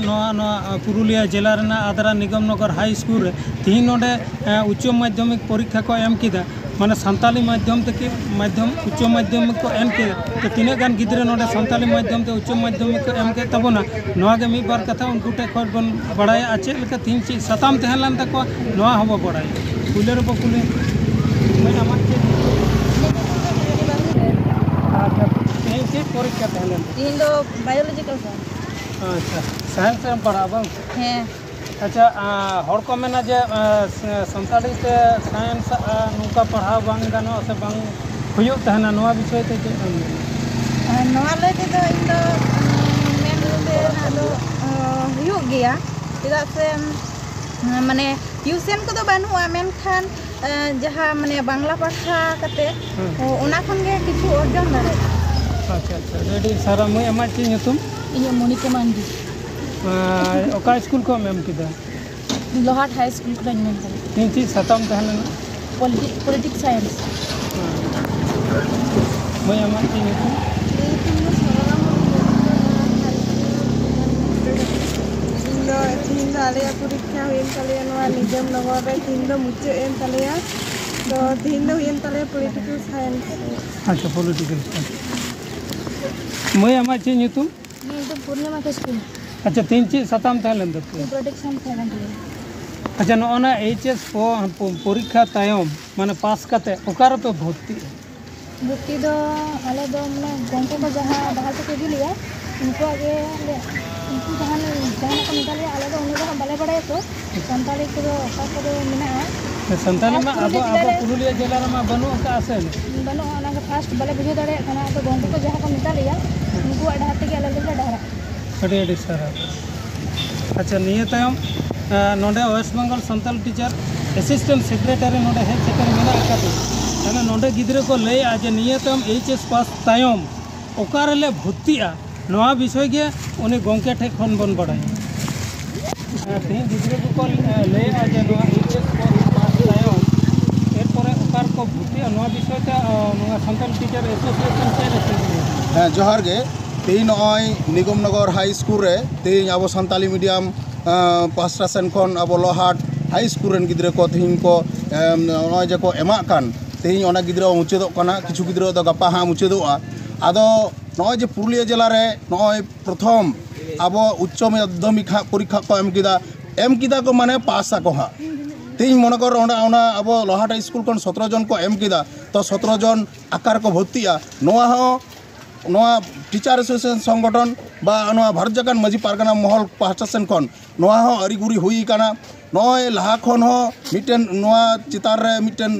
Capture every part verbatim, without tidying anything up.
ᱱᱚᱣᱟ ᱱᱚᱣᱟ ᱯᱩᱨᱩᱞᱤᱭᱟᱹ ᱡᱮᱞᱟ ᱨᱮᱱᱟᱜ ᱟᱫᱽᱨᱟ ᱱᱤᱜᱚᱢ ᱱᱚᱜᱚᱨ ᱦᱟᱭ ᱥᱠᱩᱞ ᱨᱮ ᱛᱤᱦᱤᱧ ᱱᱚᱰᱮ ᱩᱪᱪᱚ ᱢᱟᱫᱽᱫᱷᱚᱢᱤᱠ ᱯᱚᱨᱤᱠᱠᱷᱟ ᱠᱚ ᱮᱢ ᱠᱮᱫᱟ᱾ ᱢᱟᱱᱮ ᱥᱟᱱᱛᱟᱞᱤ ᱢᱟᱫᱽᱫᱷᱚᱢ ᱛᱮᱜᱮ ᱢᱟᱫᱽᱫᱷᱚᱢ ᱩᱪᱪᱚ ᱢᱟᱫᱽᱫᱷᱚᱢᱤᱠ ᱠᱚ ᱮᱢ ᱠᱮᱫᱟ᱾ ᱛᱚ ᱛᱤᱱᱟᱹᱜ ᱜᱟᱱ ᱜᱤᱫᱽᱨᱟᱹ ᱱᱚᱰᱮ ᱥᱟᱱᱛᱟᱞᱤ ᱢᱟᱫᱽᱫᱷᱚᱢ ᱛᱮ ᱩᱪᱪᱚ ᱢᱟᱫᱽᱫᱷᱚᱢᱤᱠ ᱠᱚ ᱮᱢ ᱠᱮᱫ ᱛᱟᱵᱚᱱᱟ, ᱱᱚᱣᱟ ᱜᱮ ᱢᱤᱫ ᱵᱟᱨ ᱠᱟᱛᱷᱟ ᱩᱱᱠᱩ ᱴᱷᱮᱱ ᱠᱷᱚᱱ ᱵᱚᱱ ᱵᱟᱲᱟᱭᱟ᱾ ᱟᱨ ᱪᱮᱫ ᱞᱮᱠᱟ ᱛᱤᱦᱤᱧ ᱪᱮᱫ ᱥᱟᱛᱟᱢ ᱛᱟᱦᱮᱸ ᱞᱮᱱ ᱛᱟᱠᱚᱣᱟ, ᱱᱚᱣᱟ ᱦᱚᱸᱵᱚ ᱵᱟᱲᱟᱭᱟ᱾ ᱯᱩᱭᱞᱩ ᱨᱮᱵᱚ ᱠᱩᱞᱤ, ᱢᱟᱹᱭ, ᱟᱢᱟᱜ ᱪᱮᱫ ᱧᱩᱛᱩᱢ? ᱟᱪᱪᱷᱟ, ᱛᱮᱦᱮᱧ ᱪᱮᱫ ᱯᱚᱨᱤᱠᱠᱷᱟ ᱛᱟᱦᱮᱸ ᱞᱮᱱ ᱛᱟᱢᱟ? ᱛᱮᱦᱮᱧ ᱫᱚ ᱵᱟᱭᱳᱞᱚᱡᱤᱠᱟᱞ ᱥᱟᱭᱮᱱᱥ᱾ ᱟᱪᱪᱷᱟ, ᱥᱟᱭᱮᱱᱥ ᱨᱮᱢ ᱯᱟᱲᱦᱟᱜᱼᱟ ᱵᱟᱝ? ᱦᱮᱸ᱾ ᱟᱪᱪᱷᱟ, ᱟ, ᱦᱚᱲ ᱠᱚ ᱢᱮᱱᱟ ᱡᱮ, ᱟ, ᱥ-, ᱥᱟᱱᱛᱟᱲᱤ ᱛᱮ ᱥᱟᱭᱮᱱᱥ, ᱟ, ᱱᱚᱝᱠᱟ ᱯᱟᱲᱦᱟᱣ ᱵᱟᱝ ᱜᱟᱱᱚᱜᱼᱟ ᱥᱮ ᱵᱟᱝ ᱦᱩᱭᱩᱜ ᱛᱟᱦᱮᱱᱟ, ᱱᱚᱣᱟ ᱵᱤᱥᱚᱭ ᱛᱮ ᱪᱮᱫ ᱮᱢ ᱢᱮᱱᱟ? ᱟᱨ ᱱᱚᱣᱟ ᱞᱟᱹᱭ ᱛᱮᱫᱚ ᱤᱧ ᱫᱚ, ᱩᱸ, ᱢᱮᱱ ᱛᱮᱱᱟᱜ ᱫᱚ, ᱩᱸ, ᱦᱩᱭᱩᱜ ᱜᱮᱭᱟ, ᱪᱮᱫᱟᱜ ᱥᱮ, ᱩᱸ, ᱢᱟᱱᱮ ᱴᱤᱭᱩᱥᱮᱱ ᱠᱚᱫᱚ ᱵᱟᱹᱱᱩᱜᱼᱟ, ᱢᱮᱱᱠᱷᱟᱱ, ᱩᱸ, ᱡᱟᱦᱟᱸ ᱢᱟᱱᱮ ᱵᱟᱝᱞᱟ ᱯᱟᱲᱦᱟᱣ ᱠᱟᱛᱮ, ᱦᱩᱸ᱾ ᱚ, ᱚᱱᱟ ᱠᱷᱚᱱ ᱜᱮ ᱠᱤᱪᱷᱩ ᱚᱨᱡᱚᱱ ᱫᱟᱲᱮᱭᱟᱜᱼᱟ᱾ ᱟᱪᱪᱷᱟ, ᱟᱪᱪᱷᱟ, ᱟᱹᱰᱤ ᱟᱹᱰᱤ ᱥᱟᱨᱦᱟᱣ᱾ ᱢᱟᱹᱭ, ᱟᱢᱟᱜ ᱪᱮᱫ ᱧᱩᱛᱩᱢ? ᱤᱧᱟᱹᱜ ᱢᱚᱱᱤᱠᱟ ᱢᱟᱱᱰᱤ᱾ ᱟᱨ ᱚᱠᱟ ᱥᱠᱩᱞ ᱠᱷᱚᱱ ᱮᱢ ᱠᱮᱫᱟ? ᱞᱳᱦᱟᱴ ᱦᱟᱭ ᱥᱠᱩᱞ ᱠᱷᱚᱱᱤᱧ ᱢᱮᱱ ᱠᱟᱫᱟ᱾ ᱤᱧ ᱪᱮᱫ ᱥᱟᱛᱟᱢ ᱛᱟᱦᱮᱸ ᱞᱮᱱᱟ? ᱯᱚᱞᱤᱴᱤ-, ᱯᱚᱞᱤᱴᱤᱠᱥ ᱥᱟᱭᱮᱱᱥ᱾ ᱢᱟᱹᱭ, ᱟᱢᱟᱜ ᱪᱮᱫ ᱧᱩᱛᱩᱢ? ᱤᱧᱟᱹᱜ ᱧᱩᱛᱩᱢ ᱫᱚ ᱥᱚᱨᱚᱞᱟ ᱢᱩᱨᱢᱩ᱾ ᱤᱧ ᱫᱚ, ᱛᱤᱦᱤᱧ ᱫᱚ ᱟᱞᱮᱭᱟᱜ ᱯᱚᱨᱤᱠᱠᱷᱟ ᱦᱩᱭᱮᱱ ᱛᱟᱞᱮᱭᱟ ᱱᱚᱣᱟ ᱱᱤᱡᱟᱢ ᱱᱚᱜᱚᱨ ᱨᱮ᱾ ᱛᱤᱦᱤᱧ ᱫᱚ ᱢᱩᱪᱟᱹᱫ ᱮᱱ ᱛᱟᱞᱮᱭᱟ᱾ ᱛᱚ, ᱛᱤᱦᱤᱧ ᱫᱚ ᱦᱩᱭᱮᱱ ᱛᱟᱞᱮᱭᱟ ᱯᱚᱞᱤᱴᱤᱠᱮᱞ ᱥᱟᱭᱮᱱᱥ᱾ ᱟᱪᱪᱷᱟ, ᱯᱚᱞᱤᱴᱤᱠᱮᱞ ᱥᱟᱭᱮᱱᱥ᱾ ᱢᱟᱹᱭ, ᱟᱢᱟᱜ ᱪᱮᱫ ᱧᱩᱛᱩᱢ? ᱤᱧᱟᱹᱜ ᱧᱩᱛᱩᱢ ᱯᱩᱨᱱᱤᱢᱟ ᱠᱤᱥᱠᱩ᱾ ᱟᱪᱪᱷᱟ, ᱛᱮᱦᱮᱧ ᱪᱮᱫ ᱥᱟᱛᱟᱢ ᱛᱟᱦᱮᱸ ᱞᱮᱱ ᱛᱟᱯᱮᱭᱟ? ᱯᱨᱚᱰᱟᱠᱥᱚᱱ ᱛᱟᱦᱮᱸ ᱠᱟᱱ ᱛᱟᱞᱮᱭᱟ᱾ ᱟᱪᱪᱷᱟ, ᱱᱚᱜᱼᱚ ᱱᱟ ᱮᱭᱤᱪ ᱮᱥ ᱯᱚ-, ᱯᱚ-, ᱯᱚᱨᱤᱠᱠᱷᱟ ᱛᱟᱭᱚᱢ, ᱢᱟᱱᱮ ᱯᱟᱥ ᱠᱟᱛᱮ ᱚᱠᱟ ᱨᱮᱯᱮ ᱵᱷᱚᱨᱛᱤᱜᱼᱟ? ᱵᱷᱚᱨᱛᱤ ᱫᱚ ᱟᱞᱮ ᱫᱚ ᱢᱟᱱᱮ ᱜᱚᱢᱠᱮ ᱠᱚ ᱡᱟᱦᱟᱸ ᱰᱟᱦᱟᱨ ᱛᱮᱠᱚ ᱤᱫᱤ ᱞᱮᱭᱟ, ᱩᱱᱠᱩᱣᱟᱜ ᱜᱮ ᱞᱮ, ᱩᱱᱠᱩ ᱡᱟᱦᱟᱸ, ᱡᱟᱦᱟᱱᱟᱜ ᱠᱚ ᱢᱮᱛᱟ ᱞᱮᱭᱟ, ᱟᱞᱮ ᱫᱚ ᱩᱱᱟᱹᱜ ᱫᱚ ᱦᱟᱸᱜ ᱵᱟᱞᱮ ᱵᱟᱲᱟᱭᱟ ᱛᱚ, ᱥᱟᱱᱛᱟᱲᱤ ᱠᱚᱫᱚ ᱚᱠᱟ ᱠᱚᱨᱮ ᱢᱮᱱᱟᱜᱼᱟ᱾ ᱥᱟᱱᱛᱟᱲᱤ ᱢᱟ ᱯᱩᱨᱩᱞᱤᱭᱟᱹ ᱟᱵᱚ, ᱡᱮᱞᱟ ᱟᱵᱚ ᱨᱮ ᱯᱩᱨᱩᱞᱤᱭᱟᱹ ᱡᱮᱞᱟ ᱨᱮᱢᱟ ᱵᱟᱹᱱᱩᱜ ᱟᱠᱟᱫᱼᱟ ᱥᱮ? ᱵᱟᱹᱱᱩᱜᱼᱟ, ᱚᱱᱟ ᱜᱮ ᱯᱷᱟᱥᱴ ᱵᱟᱞᱮ ᱵᱩᱡᱷᱟᱹᱣ ᱫᱟᱲᱮᱭᱟᱜ ᱠᱟᱱᱟ᱾ ᱟᱫᱚ ᱜᱚᱢᱠᱮ ᱠᱚ ᱡᱟᱦᱟᱸ ᱠᱚ ᱢᱮᱛᱟ ᱞᱮᱭᱟ, ᱩᱱᱠᱩᱣᱟᱜ ᱰᱟᱦᱟᱨ ᱛᱮᱜᱮ ᱟᱞᱮ ᱫᱚᱞᱮ ᱰᱟᱦᱟᱨᱟᱜ ᱠᱟᱱᱟ᱾ ᱟᱹᱰᱤ ᱟᱹᱰᱤ ᱥᱟᱨᱦᱟᱣ᱾ ᱟᱪᱪᱷᱟ, ᱱᱤᱭᱟᱹ ᱛᱟᱭᱚᱢ, ᱮ, ᱱᱚᱰᱮ West Bengal Santal teacher assistant secretary ᱱᱚᱰᱮ ᱦᱮᱡ ᱥᱮᱴᱮᱨ ᱢᱮᱱᱟᱜ ᱟᱠᱟᱫᱮᱭᱟ᱾ ᱛᱟᱦᱞᱮ ᱱᱚᱰᱮ ᱜᱤᱫᱽᱨᱟᱹ ᱠᱚ ᱞᱟᱹᱭᱮᱜᱼᱟ ᱡᱮ ᱱᱤᱭᱟᱹ ᱛᱟᱭᱚᱢ ᱮᱭᱤᱪ ᱮᱥ ᱯᱟᱥ ᱛᱟᱭᱚᱢ ᱚᱠᱟ ᱨᱮᱞᱮ ᱵᱷᱚᱨᱛᱤᱜᱼᱟ, ᱱᱚᱣᱟ ᱵᱤᱥᱚᱭ ᱜᱮ ᱩᱱᱤ ᱜᱚᱢᱠᱮ ᱴᱷᱮᱱ ᱠᱷᱚᱱ ᱵᱚᱱ ᱵᱟᱲᱟᱭᱟ᱾ ᱮ, ᱛᱮᱦᱮᱧ ᱜᱤᱫᱽᱨᱟᱹ ᱠᱚᱠᱚ, ᱮ, ᱞᱟᱹᱭᱮᱜᱼᱟ ᱡᱮ ᱱᱚᱣᱟ ᱮᱭᱤᱪ ᱮᱥ ᱯᱟᱥ ᱛᱟᱭᱚᱢ ᱮᱨᱯᱚᱨᱮ ᱚᱠᱟ ᱨᱮᱠᱚ ᱵᱷᱚᱨᱛᱤᱜᱼᱟ, ᱱᱚᱣᱟ ᱵᱤᱥᱚᱭ ᱛᱮ, ᱮ, ᱱᱚᱣᱟ ᱥᱟᱱᱛᱟᱞ ᱴᱤᱪᱟᱨ ᱮᱥᱳᱥᱤᱭᱮᱥᱚᱱ ᱪᱮᱫ ᱞᱮᱠᱟ? ᱦᱮᱸ, ᱡᱚᱦᱟᱨ ᱜᱮ᱾ ᱛᱮᱦᱮᱧ ᱱᱚᱜᱼᱚᱭ ᱱᱤᱜᱚᱢᱱᱚᱜᱚᱨ ᱦᱟᱭ ᱥᱠᱩᱞ ᱨᱮ ᱛᱮᱦᱮᱧ ᱟᱵᱚ ᱥᱟᱱᱛᱟᱞᱤ ᱢᱤᱰᱤᱭᱟᱢ ᱯᱟᱥᱴᱟ ᱥᱮᱱ ᱠᱷᱚᱱ ᱟᱵᱚ ᱞᱚᱦᱟᱴ ᱦᱟᱭ ᱥᱠᱩᱞ ᱨᱮᱱ ᱜᱤᱫᱽᱨᱟᱹ ᱠᱚ ᱛᱮᱦᱮᱧ ᱠᱚ ᱱᱚᱜᱼᱚᱭ ᱡᱮ ᱠᱚ ᱮᱢᱟᱜ ᱠᱟᱱ, ᱛᱮᱦᱮᱧ ᱚᱱᱟ ᱜᱤᱫᱽᱨᱟᱹ ᱢᱩᱪᱟᱹᱫᱚᱜ ᱠᱟᱱᱟ, ᱠᱤᱪᱷᱩ ᱜᱤᱫᱽᱨᱟᱹ ᱫᱚ ᱜᱟᱯᱟ ᱦᱟᱸᱜ ᱢᱩᱪᱟᱹᱫᱚᱜᱼᱟ᱾ ᱟᱫᱚ ᱱᱚᱜᱼᱚᱭ ᱡᱮ ᱯᱩᱨᱩᱞᱤᱭᱟᱹ ᱡᱮᱞᱟ ᱨᱮ ᱱᱚᱜᱼᱚᱭ ᱯᱨᱚᱛᱷᱚᱢ ᱟᱵᱚ ᱩᱪᱪᱚ ᱢᱟᱫᱽᱫᱷᱚᱢᱤᱠ ᱦᱟᱸᱜ ᱯᱚᱨᱤᱠᱠᱷᱟ ᱠᱚ ᱮᱢ ᱠᱮᱫᱟ, ᱮᱢ ᱠᱮᱫᱟ ᱠᱚ ᱢᱟᱱᱮ ᱯᱟᱥ ᱟᱠᱚ ᱦᱟᱸᱜ᱾ ᱛᱮᱦᱮᱧ ᱢᱚᱱᱮ ᱠᱚᱨ ᱚᱸᱰᱮ ᱚᱱᱟ ᱟᱵᱚ ᱞᱚᱦᱟᱴ ᱦᱟᱭ ᱥᱠᱩᱞ ᱠᱷᱚᱱ ᱥᱚᱛᱨᱚ ᱡᱚᱱ ᱠᱚ ᱮᱢ ᱠᱮᱫᱟ, ᱛᱚ ᱥᱚᱛᱨᱚ ᱡᱚᱱ ᱟᱠᱟ ᱨᱮᱠᱚ ᱵᱷᱚᱨᱛᱤᱜᱼᱟ? ᱱᱚᱣᱟ ᱦᱚᱸ ᱱᱚᱣᱟ ᱴᱤᱪᱟᱨ ᱮᱥᱳᱥᱤᱭᱮᱥᱚᱱ ᱥᱚᱝᱜᱚᱴᱷᱚᱱ ᱵᱟ ᱱᱚᱣᱟ ᱵᱷᱟᱨᱚᱛ ᱡᱟᱠᱟᱛ ᱢᱟᱹᱡᱷᱤ ᱯᱟᱨᱜᱟᱱᱟ ᱢᱚᱦᱚᱞ ᱯᱟᱦᱴᱟ ᱥᱮᱱ ᱠᱷᱚᱱ ᱱᱚᱣᱟ ᱦᱚᱸ ᱟᱹᱨᱤᱜᱩᱨᱤ ᱦᱩᱭ ᱟᱠᱟᱱᱟ᱾ ᱱᱚᱜᱼᱚᱭ ᱞᱟᱦᱟ ᱠᱷᱚᱱ ᱦᱚᱸ ᱢᱤᱫᱴᱮᱱ ᱱᱚᱣᱟ ᱪᱮᱛᱟᱱ ᱨᱮ ᱢᱤᱫᱴᱮᱱ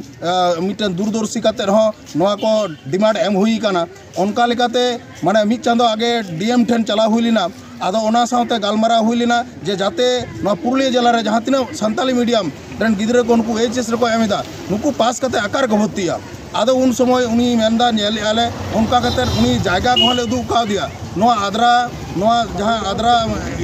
ᱢᱤᱫᱴᱮᱱ ᱫᱩᱨᱫᱚᱨᱥᱤ ᱠᱟᱛᱮ ᱦᱚᱸ ᱱᱚᱣᱟ ᱠᱚ ᱰᱤᱢᱟᱱᱰ ᱮᱢ ᱦᱩᱭ ᱟᱠᱟᱱᱟ᱾ ᱚᱱᱠᱟ ᱞᱮᱠᱟᱛᱮ ᱢᱟᱱᱮ ᱢᱤᱫ ᱪᱟᱸᱫᱚ ᱟᱜᱮ ᱰᱤ ᱮᱢ ᱴᱷᱮᱱ ᱪᱟᱞᱟᱣ ᱦᱩᱭ ᱞᱮᱱᱟ᱾ ᱟᱫᱚ ᱚᱱᱟ ᱥᱟᱶᱛᱮ ᱜᱟᱞᱢᱟᱨᱟᱣ ᱦᱩᱭ ᱞᱮᱱᱟ ᱡᱮ ᱡᱟᱛᱮ ᱱᱚᱣᱟ ᱯᱩᱨᱩᱞᱤᱭᱟᱹ ᱡᱮᱞᱟ ᱨᱮ ᱡᱟᱦᱟᱸ ᱛᱤᱱᱟᱹᱜ ᱥᱟᱱᱛᱟᱞᱤ ᱢᱤᱰᱤᱭᱟᱢ ᱨᱮᱱ ᱜᱤᱫᱽᱨᱟᱹ ᱠᱚ ᱱᱩᱠᱩ ᱮᱭᱤᱪ ᱮᱥ ᱨᱮᱠᱚ ᱮᱢ ᱮᱫᱟ, ᱱᱩᱠᱩ ᱯᱟᱥ ᱠᱟᱛᱮ ᱟᱠᱟ ᱨᱮᱠᱚ ᱵᱷᱚᱨᱛᱤᱜᱼᱟ? ᱟᱫᱚ ᱩᱱ ᱥᱚᱢᱚᱭ ᱩᱱᱤ ᱢᱮᱱᱫᱟ, ᱧᱮᱞᱮᱫᱼᱟ ᱞᱮ, ᱚᱱᱠᱟ ᱠᱟᱛᱮ ᱩᱱᱤ ᱡᱟᱭᱜᱟ ᱠᱚᱦᱚᱸ ᱞᱮ ᱩᱫᱩᱜ ᱠᱟᱣᱫᱮᱭᱟ᱾ ᱱᱚᱣᱟ ᱟᱫᱽᱨᱟ, ᱱᱚᱣᱟ ᱡᱟᱦᱟᱸ ᱟᱫᱽᱨᱟ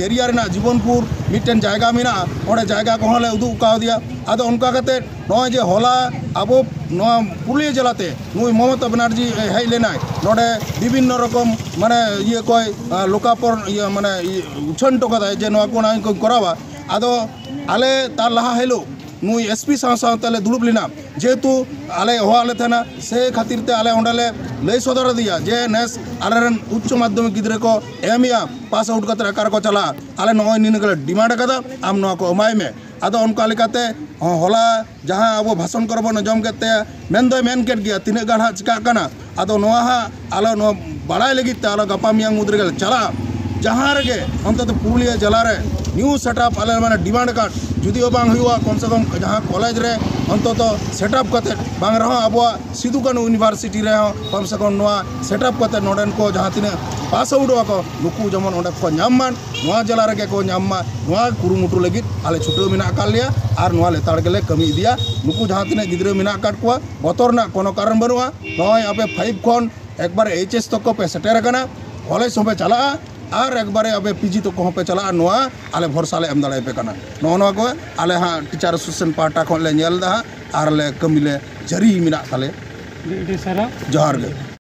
ᱮᱨᱤᱭᱟ ᱨᱮᱱᱟᱜ ᱡᱤᱵᱚᱱᱯᱩᱨ ᱢᱤᱫᱴᱮᱱ ᱡᱟᱭᱜᱟ ᱢᱮᱱᱟᱜᱼᱟ, ᱚᱸᱰᱮ ᱡᱟᱭᱜᱟ ᱠᱚᱦᱚᱸ ᱞᱮ ᱩᱫᱩᱜ ᱠᱟᱣᱫᱮᱭᱟ᱾ ᱟᱫᱚ ᱚᱱᱠᱟ ᱠᱟᱛᱮ ᱱᱚᱜᱼᱚᱭ ᱡᱮ ᱦᱚᱞᱟ ᱟᱵᱚ ᱱᱚᱣᱟ ᱯᱩᱨᱩᱞᱤᱭᱟᱹ ᱡᱮᱞᱟᱛᱮ ᱱᱩᱭ ᱢᱚᱢᱚᱛᱟ ᱵᱮᱱᱟᱨᱡᱤ ᱦᱮᱡ ᱞᱮᱱᱟᱭ, ᱱᱚᱰᱮ ᱵᱤᱵᱷᱤᱱᱱᱚ ᱨᱚᱠᱚᱢ ᱢᱟᱱᱮ ᱤᱭᱟᱹ ᱠᱚᱭ ᱞᱳᱠᱟᱨᱯᱚᱱ ᱤᱭᱟᱹ ᱢᱟᱱᱮ ᱩᱪᱷᱟᱹᱱ ᱦᱚᱴᱚ ᱠᱟᱫᱟᱭ ᱡᱮ ᱱᱚᱣᱟ ᱠᱚ ᱚᱱᱟ ᱠᱚ ᱠᱚᱨᱟᱣᱟ᱾ ᱟᱫᱚ ᱟᱞᱮ ᱛᱟᱨ ᱞᱟᱦᱟ ᱦᱤᱞᱳᱜ ᱱᱩᱭ ᱮᱥ ᱯᱤ ᱥᱟᱶ ᱥᱟᱶᱛᱮ ᱞᱮ ᱫᱩᱲᱩᱵ ᱞᱮᱱᱟ, ᱡᱮᱦᱮᱛᱩ ᱟᱞᱮ ᱦᱚᱦᱚ ᱟᱞᱮ ᱛᱟᱦᱮᱱᱟ, ᱥᱮ ᱠᱷᱟᱹᱛᱤᱨ ᱛᱮ ᱟᱞᱮ ᱚᱸᱰᱮ ᱞᱮ ᱞᱟᱹᱭ ᱥᱚᱫᱚᱨ ᱟᱫᱮᱭᱟ ᱡᱮ ᱱᱮᱥ ᱟᱞᱮᱨᱮᱱ ᱩᱪᱪᱚ ᱢᱟᱫᱽᱫᱷᱚᱢᱤᱠ ᱜᱤᱫᱽᱨᱟᱹ ᱠᱚ ᱮᱢ ᱮᱜᱼᱟ, ᱯᱟᱥ ᱟᱣᱩᱴ ᱠᱟᱛᱮ ᱚᱠᱟ ᱨᱮᱠᱚ ᱪᱟᱞᱟᱜᱼᱟ, ᱟᱞᱮ ᱱᱚᱜᱼᱚᱭ ᱱᱤᱱᱟᱹᱜ ᱞᱮ ᱰᱤᱢᱟᱱᱰ ᱟᱠᱟᱫᱟ, ᱟᱢ ᱱᱚᱣᱟ ᱠᱚ ᱮᱢᱟᱭ ᱢᱮ᱾ ᱟᱫᱚ ᱚᱱᱠᱟ ᱞᱮᱠᱟᱛᱮ ᱦᱚᱞᱟ ᱡᱟᱦᱟᱸ ᱟᱵᱚ ᱵᱷᱟᱥᱚᱱ ᱠᱚᱨᱮ ᱵᱚᱱ ᱟᱸᱡᱚᱢ ᱠᱮᱫ ᱛᱟᱭᱟ, ᱢᱮᱱ ᱫᱚᱭ ᱢᱮᱱ ᱠᱮᱫ ᱜᱮᱭᱟ, ᱛᱤᱱᱟᱹᱜ ᱜᱟᱱ ᱦᱟᱸᱜ ᱪᱤᱠᱟᱹᱜ ᱠᱟᱱᱟ᱾ ᱟᱫᱚ ᱱᱚᱣᱟ ᱦᱟᱸᱜ ᱟᱞᱮ ᱱᱚᱣᱟ ᱵᱟᱲᱟᱭ ᱞᱟᱹᱜᱤᱫ ᱛᱮ ᱟᱞᱮ ᱜᱟᱯᱟ ᱢᱮᱭᱟᱝ ᱢᱩᱫᱽ ᱨᱮᱜᱮ ᱞᱮ ᱪᱟᱞᱟᱜᱼᱟ᱾ ᱡᱟᱦᱟᱸ ᱨᱮᱜᱮ ᱚᱱᱛᱚᱛᱚ ᱯᱩᱨᱩᱞᱤᱭᱟᱹ ᱡᱮᱞᱟ ᱨᱮ ᱱᱤᱭᱩ ᱥᱮᱴᱟᱯ ᱟᱞᱮ ᱢᱟᱱᱮ ᱰᱤᱢᱟᱱᱰ ᱟᱠᱟᱫ, ᱡᱩᱫᱤᱭᱳ ᱵᱟᱝ ᱦᱩᱭᱩᱜᱼᱟ, ᱠᱚᱢ ᱥᱮ ᱠᱚᱢ ᱡᱟᱦᱟᱸ ᱠᱚᱞᱮᱡᱽ ᱨᱮ ᱚᱱᱛᱚᱛᱚ ᱥᱮᱴᱟᱯ ᱠᱟᱛᱮ, ᱵᱟᱝ ᱨᱮᱦᱚᱸ ᱟᱵᱚᱣᱟᱜ ᱥᱤᱫᱩ ᱠᱟᱹᱱᱩ ᱤᱭᱩᱱᱤᱵᱷᱟᱨᱥᱤᱴᱤ ᱨᱮᱦᱚᱸ ᱠᱚᱢ ᱥᱮ ᱠᱚᱢ ᱱᱚᱣᱟ ᱥᱮᱴᱟᱯ ᱠᱟᱛᱮ ᱱᱚᱰᱮᱱ ᱠᱚ ᱡᱟᱦᱟᱸ ᱛᱤᱱᱟᱹᱜ ᱯᱟᱥ ᱟᱣᱩᱴᱚᱜᱼᱟ ᱠᱚ, ᱱᱩᱠᱩ ᱡᱮᱢᱚᱱ ᱚᱸᱰᱮ ᱠᱚ ᱧᱟᱢ ᱢᱟ, ᱱᱚᱣᱟ ᱡᱮᱞᱟ ᱨᱮᱜᱮ ᱠᱚ ᱧᱟᱢ ᱢᱟ, ᱱᱚᱣᱟ ᱠᱩᱨᱩᱢᱩᱴᱩ ᱞᱟᱹᱜᱤᱫ ᱟᱞᱮ ᱪᱷᱩᱴᱟᱹᱣ ᱢᱮᱱᱟᱜ ᱟᱠᱟᱫ ᱞᱮᱭᱟ ᱟᱨ ᱱᱚᱣᱟ ᱞᱮᱛᱟᱲ ᱜᱮᱞᱮ ᱠᱟᱹᱢᱤ ᱤᱫᱤᱭᱟ᱾ ᱱᱩᱠᱩ ᱡᱟᱦᱟᱸ ᱛᱤᱱᱟᱹᱜ ᱜᱤᱫᱽᱨᱟᱹ ᱢᱮᱱᱟᱜ ᱟᱠᱟᱫ ᱠᱚᱣᱟ, ᱵᱚᱛᱚᱨ ᱨᱮᱱᱟᱜ ᱠᱳᱱᱳ ᱠᱟᱨᱚᱱ ᱵᱟᱹᱱᱩᱜᱼᱟ᱾ ᱱᱚᱜᱼᱚᱭ ᱟᱯᱮ ᱯᱷᱟᱭᱤᱵᱷ ᱠᱷᱚᱱ ᱮᱠᱵᱟᱨᱮ ᱮᱭᱤᱪ ᱮᱥ ᱛᱚᱠ ᱠᱚ ᱯᱮ ᱥᱮᱴᱮᱨ ᱟᱠᱟᱱᱟ, ᱠᱚᱞᱮᱡᱽ ᱦᱚᱸᱯᱮ ᱪᱟᱞᱟᱜᱼᱟ ᱟᱨ ᱮᱠᱵᱟᱨᱮ ᱟᱯᱮ ᱯᱤ ᱡᱤ ᱛᱚᱠ ᱠᱚᱦᱚᱸ ᱯᱮ ᱪᱟᱞᱟᱜᱼᱟ, ᱱᱚᱣᱟ ᱟᱞᱮ ᱵᱷᱚᱨᱥᱟ ᱞᱮ ᱮᱢ ᱫᱟᱲᱮᱭᱟᱯᱮ ᱠᱟᱱᱟ᱾ ᱱᱚᱜᱼᱚ ᱱᱚᱣᱟ ᱠᱚ ᱟᱞᱮ ᱦᱟᱸᱜ ᱴᱤᱪᱟᱨ ᱮᱥᱳᱥᱤᱭᱮᱥᱚᱱ ᱯᱟᱦᱴᱟ ᱠᱷᱚᱱ ᱞᱮ ᱧᱮᱞ ᱮᱫᱟ ᱦᱟᱸᱜ ᱟᱨ ᱞᱮ ᱠᱟᱹᱢᱤ ᱞᱮ ᱡᱟᱹᱨᱤ ᱢᱮᱱᱟᱜ ᱛᱟᱞᱮᱭᱟ᱾ ᱟᱹᱰᱤ ᱟᱹᱰᱤ ᱥᱟᱨᱦᱟᱣ᱾ ᱡᱚᱦᱟᱨ ᱜᱮ᱾